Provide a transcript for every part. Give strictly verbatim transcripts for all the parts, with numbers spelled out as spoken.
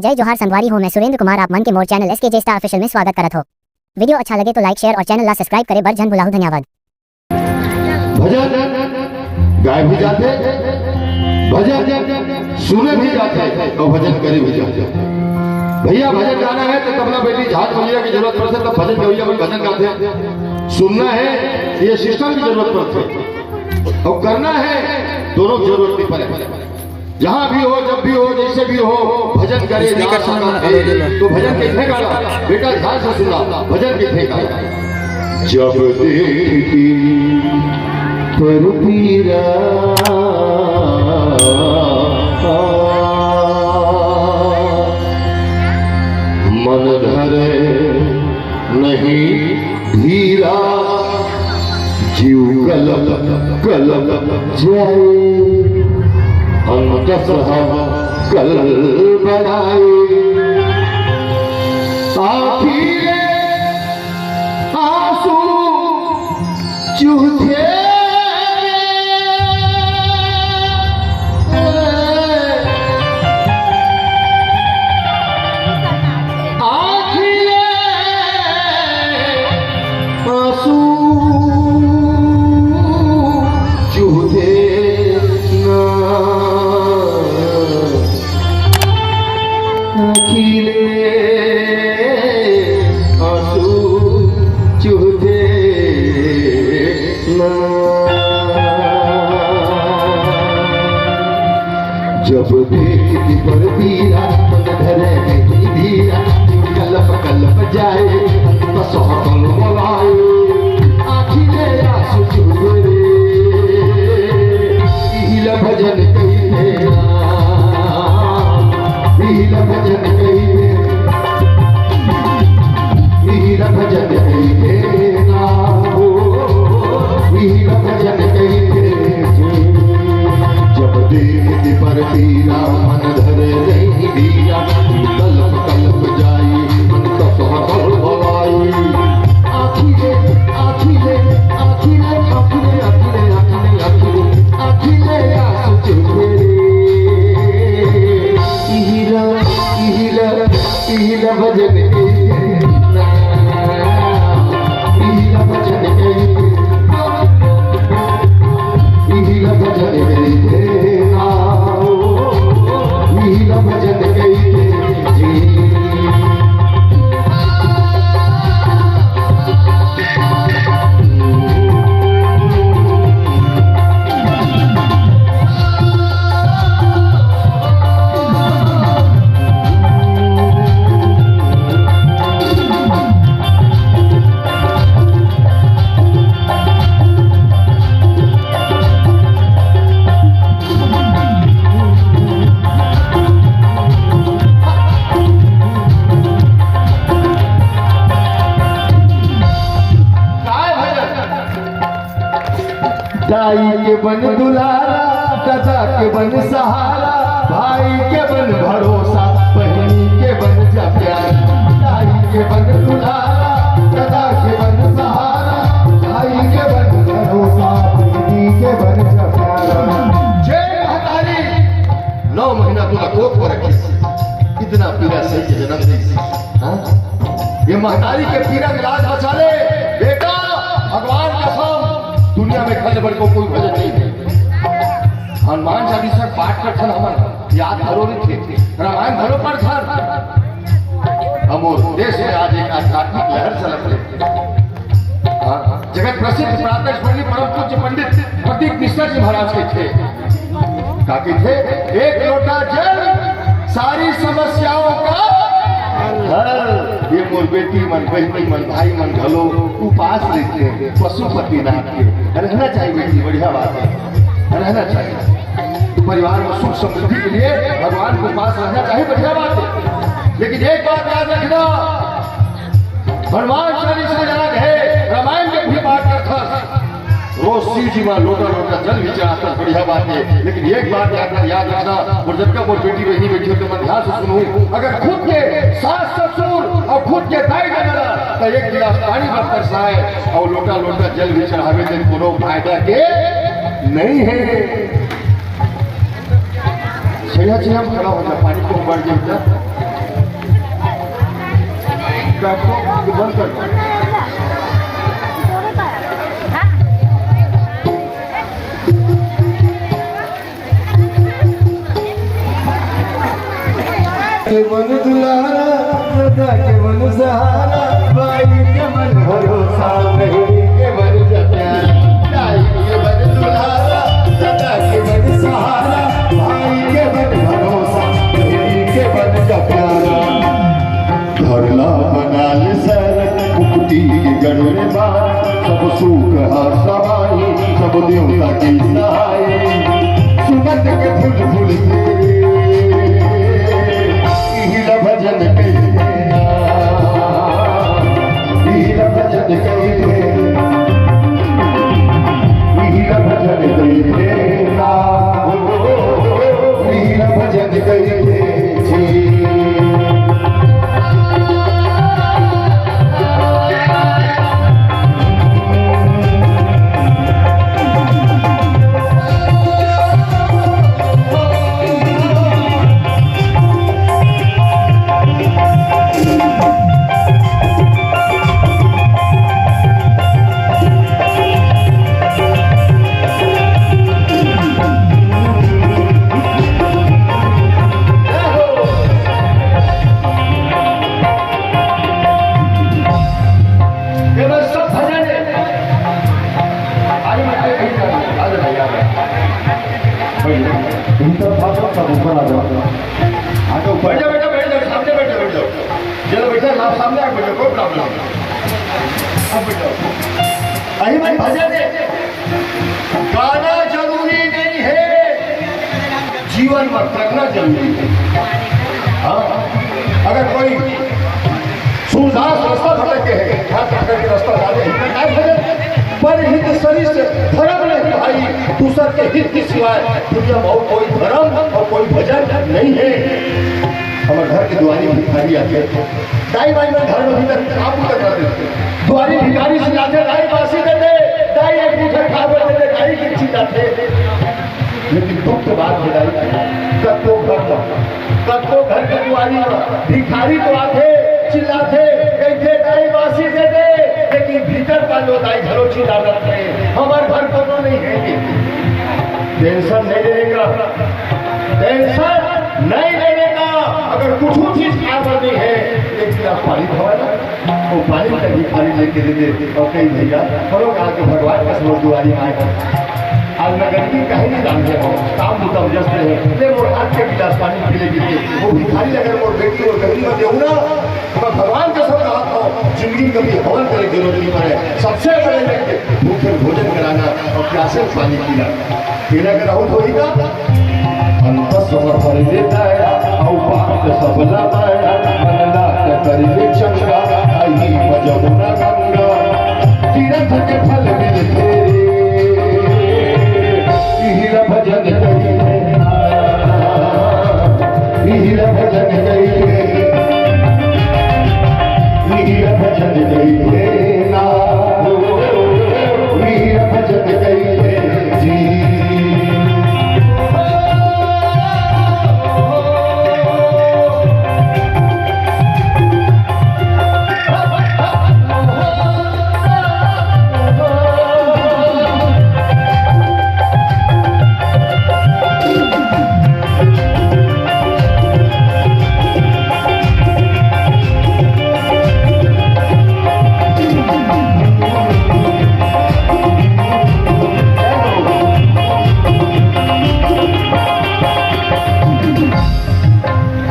जय जोहार संगवारी हो, मैं सुरेंद्र कुमार, आप मन के मोर चैनल एस के जे स्टार ऑफिशियल में स्वागत करत हो। वीडियो अच्छा लगे तो लाइक, शेयर और चैनल ला सब्सक्राइब करे बर झन भुलाहू। धन्यवाद। भजन गाए भी जाथे, भजन सुने भी जाथे और भजन करे भी जाथे। भैया, भजन गाना है तो तबला बेली झाल मंजीरा की जरूरत पड़थे, तब भजन गवैया मन भजन गाथे। सुनना है, ये सिस्टम की जरूरत पड़थे, और करना है, दोनों की जरूरत नहीं पड़े। जहाँ भी हो, जब भी हो, जैसे भी हो, भजन करे जा सकत हे। तो भजन कइसे गाना? बेटा, ध्यान से सुनना, भजन कइसे गाना? जब देखती पर पीरा मन धरे नहीं धीरा, जीव कलप कलप जाए, अंतस हम कल बनाए। आँखी ले आँसू चूहथे। आँखी ले आँसू चूहथे ना। आँखी ले आँसू चूहथे ना। जब देखती पर पीरा, मन धरे नहीं धीरा, कलप कलप जाए, अंत सहकल बलाए। आँखी ले आँसू चूहथे रे, इहिला भजन कहिथे ना, इहिला भजन कहिथे, इहिला भजन कहिथे ना, ओ, इहिला भजन कहिथे। जब देखती पर पीरा, मन धरे नहीं धीरा, कलप कलप जाई, मन तो सहकल बलाई। आँखी ले, आँखी ले, आँखी ले, आँखी ले, आँखी ले, आँखी ले, आँखी ले, आँखी ले आँसू चूहथे रे। इहिला, इहिला, इहिला भजन कहिथे ना, इहिला भजन कहिथे, इहिला भजन कहिथे ना, इहिला भजन कहिथे जी। काय भजन? दाई के बन दुलारा, ददा के बन सहारा, भाई के बन भरोसा, बहिनी के बन जा प्यारा। दाई के बन दुलारा, ददा के बन सहारा, भाई के बन भरोसा, बहिनी के बन जा प्यारा। जे महतारी नौ महीना तोला कोख में रखिस, इतना पीरा सही के जनम दीस। हाँ? ये महतारी के पीरा के लाज बचा ले बेटा, भगवान कसम, दुनिया में खल बढ़ को कोई भजन नहीं है। हनुमान चालीसा पाठ करथन हमन, याद घलो रहिथे, रामायण घलो पढ़थन। हमर देश में आज एक आध्यात्मिक लहर चलत हे। हाँ, जगत प्रसिद्ध प्रातः स्मरणीय परम पूज्य पंडित प्रदीप मिश्रा जी महाराज कहिथे, का कहिथे? एक लोटा जल सारी समस्याओं का हल। ये मोर बेटी मन, बहिनी मन, भाई मन घलो उपास रहिथे पशुपतिनाथ के। रहना चाहिए बेटी, बढ़िया बात है, रहना चाहिए। परिवार में सुख समृद्धि के लिए भगवान के उपास रहना चाहिए, बढ़िया बात है। लेकिन एक बात याद रखना, हनुमान चालीसा याद है, रामायण के भी पाठ करथस, रोज शिव जी मा लोटा लोटा जल भी चढ़ाथस, बढ़िया बात है। लेकिन एक बात याद, याद रखना, मोर जतका मोर बेटी बहिनी बइठे हो, तो मन ध्यान से सुनहू, अगर खुद के सास ससुर और खुद के दाई ददा ला तो एक गिलास पानी बर तरसाए और लोटा लोटा जल भी चढ़ावे, तो कोनो फायदा के नहीं है। सैया जी, हम खड़ा हो जा, पानी को बढ़ जाता। बैठो, बंद कर दो। के मन दुलारा, दादा के मन सहारा, भाई के मन भरोसा, बहिनी के मन जप्यारा, दाई के मन दुलारा, दादा के मन सहारा, भाई के मन भरोसा, बहिनी के मन जप्यारा। घर ला बना ले सर, मुक्ति के गढ़ में बार, सब सुख हा समाई, सब देवता के सहाय। सुगंध के फूल फूल के, इही ला भजन कहिथे ना, इही ला भजन कहिथे, इही ला भजन कहिथे ना, इही ला भजन कहिथे। ये बस सब भजन है। आगे बढ़ते कहीं जाना। आ जाओ, आ जाओ। बैठ जाओ। इनका भाषण सब ऊपर आ जाओ। आ जाओ, बैठ जाओ, बैठ जाओ, बैठ जाओ, सामने बैठ जाओ, बैठ जाओ। चलो, बैठ जाओ, आप सामने आ, बैठ जाओ, कोई प्रॉब्लम नहीं। अब बैठ जाओ। अही भाई भजन है। गाना जरूरी नहीं है, जीवन में करना जरूरी है। हाँ, अगर कोई सूरदास रास्ता भटक के है, हाथ पकड़ के रास्ता डाले, क्या भजन? पर हित सरिस धर्म नहीं भाई, दूसर के हित के सिवाय दुनिया में और कोई धर्म और कोई भजन नहीं है। हमर घर के दुआरी भिखारी आथे, दाई भाई मन घर में भीतर काम करना दे। दुआरी भिखारी चिल्लाथे, "दाई बासी दे दे, दाई एक मुठा खाबर दे दे," दाई के चिल्लाथे। लेकिन दुख के बात हे दाई, कतको घर में, कतको घर के दुआरी में भिखारी तो आथे, चिल्लाथे, कहिथे, "दाई बासी दे दे," लेकिन भीतर का जो दाई घलो चिल्लाथे, "हमर घर कोनो नहीं है।" टेंशन नहीं लेने का, टेंशन नहीं लेने का। अगर कुछ चीज खाए बर नहीं है, एक गिलास पानी खवाए ना, वो पानी का भिखारी लेके दे दे और कही, "भैया, करो कहा के भगवान का समझ दुआरी आए हो। आज मैं गरीबी कहीं नहीं जानते हो, काम बुता व्यस्त है, ले मोर हाथ के गिलास पानी पी ले, पी ले।" वो भिखारी अगर मोर बेटी और गरीब में देऊ ना, तो मैं भगवान का सब कहा था, जिंदगी कभी हवन करे जरूरत नहीं पड़े। सबसे बड़े लक्ष्य भूखे भोजन कराना और प्यासे पानी पिलाना। तेरा अगर राहुल होई का? अंत समर्पण ले दया, औपात सबला दया, मन लात कर ले चंगा, अही बजमुना गंगा। तीरथ के फल मिलथे रे, इही ला भजन कहिथे, इही ला भजन कहिथे, इही ला भजन कहिथे ना।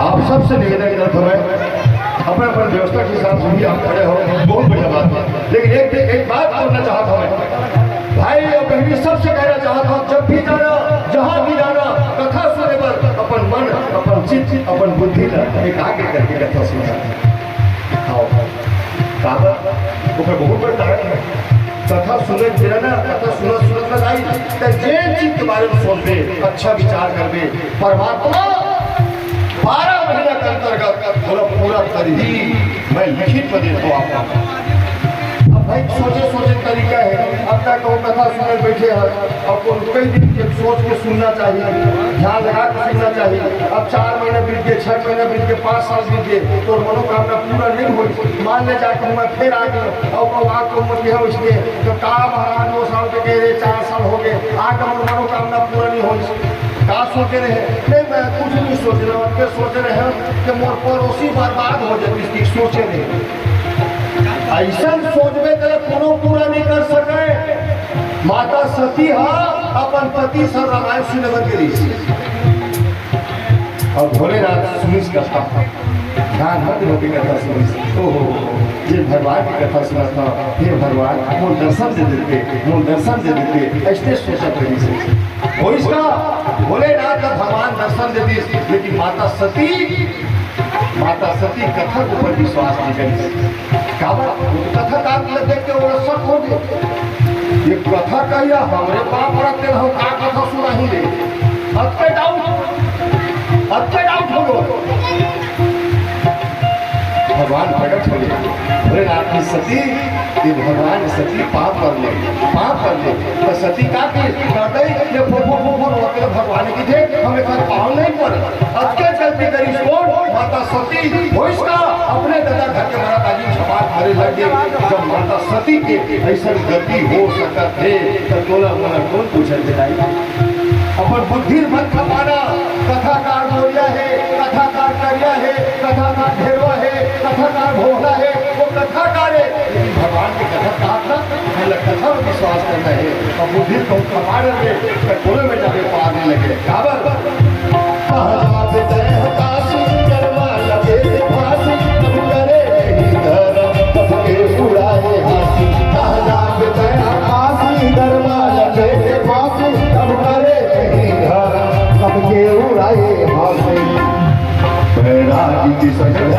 आप सबसे निवेदन करत हवं, अपन अपन व्यवस्था के हिसाब से भी आप खड़े हो, बहुत बढ़िया बात है। लेकिन एक एक बात बोलना चाहत हवं, भाई और बहनी सबसे कहना चाहत हवं, जब भी जाना, जहाँ भी जाना, कथा सुने बर अपन मन, अपन चित्त, अपन बुद्धि ला एकाग्र करके कथा सुना। आओ, काबर? ओकर बहुत बड़ कारण है। कथा सुनत बेरा ना, कथा सुनत सुनत ना दाई, त जेन चीज के बारे में सोचबे, अच्छा विचार करबे, परमात्मा बारह महीना के अंतर्गत ओला पूरा करही। मैं लिखित में देत हवं आपको। अब भाई, सोचे सोचे तरीका हे। अब तक वो कथा सुने बैठे हैं, अब को कई दिन के सोच के सुनना चाहिए, ध्यान लगा के सुनना चाहिए। अब चार महीना बीत गए, छह महीना बीत गए, पाँच साल बीत गए, तो मनोकामना पूरा नहीं हुई। मान ले जाके मैं फिर आ गए, और वो आके उम्र के हम इसलिए तो का महाराज वो साल के कह रहे, चार साल हो गए, आके मोर मनोकामना पूरा नहीं हुई। का सोचे रहे? नहीं, मैं कुछ नहीं सोच रहा हूँ। मैं सोच रहे हैं कि मोर पड़ोसी बर्बाद हो जाए, इसकी सोचे रहे। ऐसा सोचबे करे, कोनो पूरा नहीं कर सके। माता सती हा अपन पति से रामायण सुने बर गेली। और भोलेनाथ सुनिस कथा, ध्यान मत होके कथा सुनिस। ओहो, ये भगवान की कथा सुना था, हे भगवान, मोर दर्शन दे देते, मोर दर्शन दे देते, ऐसे सोचत रहिस। होइस का? भोलेनाथ का भगवान दर्शन दे दिस, लेकिन माता सती, माता सती कथा के ऊपर विश्वास नहीं करिस। काबर? वो तो कथा काट ले देख के वो शक हो गए। ये कथा कहिया हमरे पाप रखते हो, का कथा सुनाही रे? अतके डाउट, अतके डाउट हो गए। भगवान प्रकट हो गए। भोलेनाथ की सती, ये भगवान सती पाप कर ले, पाप कर ले। तो सती का की करते, ये फो फो फो फो रोते भगवान की थे, हमें सर पाँव नहीं पड़े। अतके गलती करिस कोन? माता सती। होइस का? अपने दादा घर के मरा दादी छपाक भरे लग गए। जब माता सती के ऐसा गलती हो सकत हे, तो तोला मोला कौन पूछत हे दाई? अपन बुद्धि मत खपाना। कथाकार गोरिया हे, कथाकार करिया हे, कथाकार ढेरवा हे, कथाकार भोला हे, वो कथाकार हे। लेकिन भगवान के कथा का ना, मतलब कथा में विश्वास करना हे। अब बुद्धि तो खपा रहे, तो कोनो में जाके पार नहीं लगे। काबर? पहला से तय काशी, कर्मा लगे फांसी, तब करे नहीं धर्म, सबके उड़ाए हाथी। पहला से तय काशी, कर्मा लगे फांसी, तब करे नहीं धर्म, सबके उड़ाए हाथी। बैरागी की सजन